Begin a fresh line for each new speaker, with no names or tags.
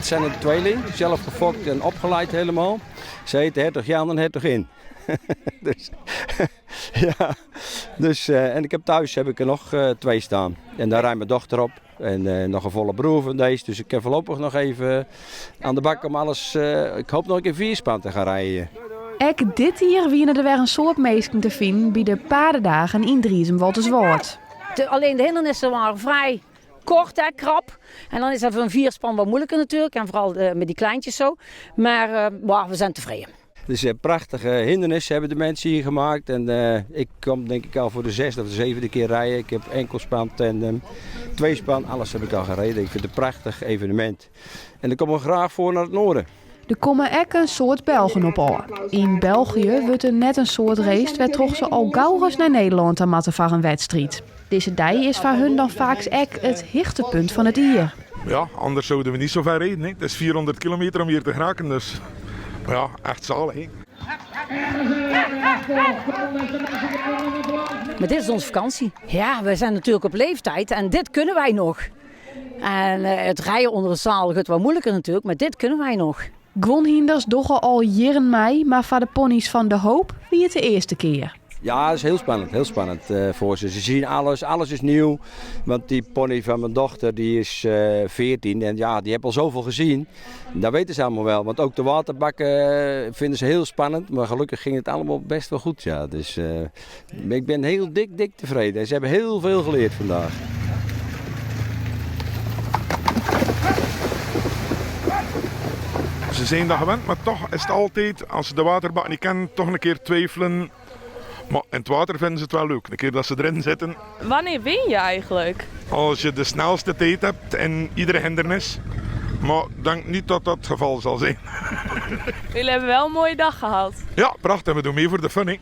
zijn een tweeling, zelf gefokt en opgeleid helemaal. Ze heten Hertog Jan en Hertogin. Dus, ja, dus, en ik heb thuis heb ik er nog twee staan. En daar rijdt mijn dochter op. En nog een volle broer van deze. Dus ik heb voorlopig nog even aan de bak om alles. Ik hoop nog een keer vierspan te gaan rijden.
Ek dit jier wiene der wer in soad minsken te finen by de Paardendagen yn Driezum-Walterswâld.
Alleen de hindernissen waren vrij kort, hè, krap. En dan is dat voor een vierspan wat moeilijker natuurlijk. En vooral met die kleintjes zo. Maar we zijn tevreden.
Het is een prachtige hindernis hebben de mensen hier gemaakt. En ik kom denk ik al voor de zesde of de zevende keer rijden. Ik heb enkelspan, tandem, tweespan, alles heb ik al gereden. Ik vind het een prachtig evenement. En ik kom er graag voor naar het noorden.
Der komme ek in soad Belgen op ôf. Yn België wurdt der net in soad raced wêrtroch se al gauris nei Nederlân ta moatte foar in wedstriid. Dizze dei is foar hun dan faaks ek it hichtepunt fan it jier.
Ja, anders zouden we niet zo ver rijden. Hè. Het is 400 kilometer om hier te geraken, dus maar ja, echt zalig. Hè.
Maar dit is onze vakantie. Ja, wij zijn natuurlijk op leeftijd en dit kunnen wij nog. En het rijden onder het zadel gaat wat moeilijker natuurlijk, maar dit kunnen wij nog.
Guon hynders dogge al jierren mei, mar foar de pony's fan De Hoop wie it de earste kear.
Ja, het is heel spannend, heel spannend voor ze. Ze zien alles, alles is nieuw. Want die pony van mijn dochter die is 14 en ja, die heeft al zoveel gezien. Dat weten ze allemaal wel, want ook de waterbakken vinden ze heel spannend. Maar gelukkig ging het allemaal best wel goed, ja. Dus ik ben heel dik, dik tevreden. En ze hebben heel veel geleerd vandaag.
Ze zijn dat gewend, maar toch is het altijd, als ze de waterbak niet kennen, toch een keer twijfelen. Maar in het water vinden ze het wel leuk, een keer dat ze erin zitten.
Wanneer win je eigenlijk?
Als je de snelste tijd hebt in iedere hindernis. Maar ik denk niet dat dat het geval zal zijn.
Jullie hebben wel een mooie dag gehad.
Ja, prachtig. We doen mee voor de fun, hè.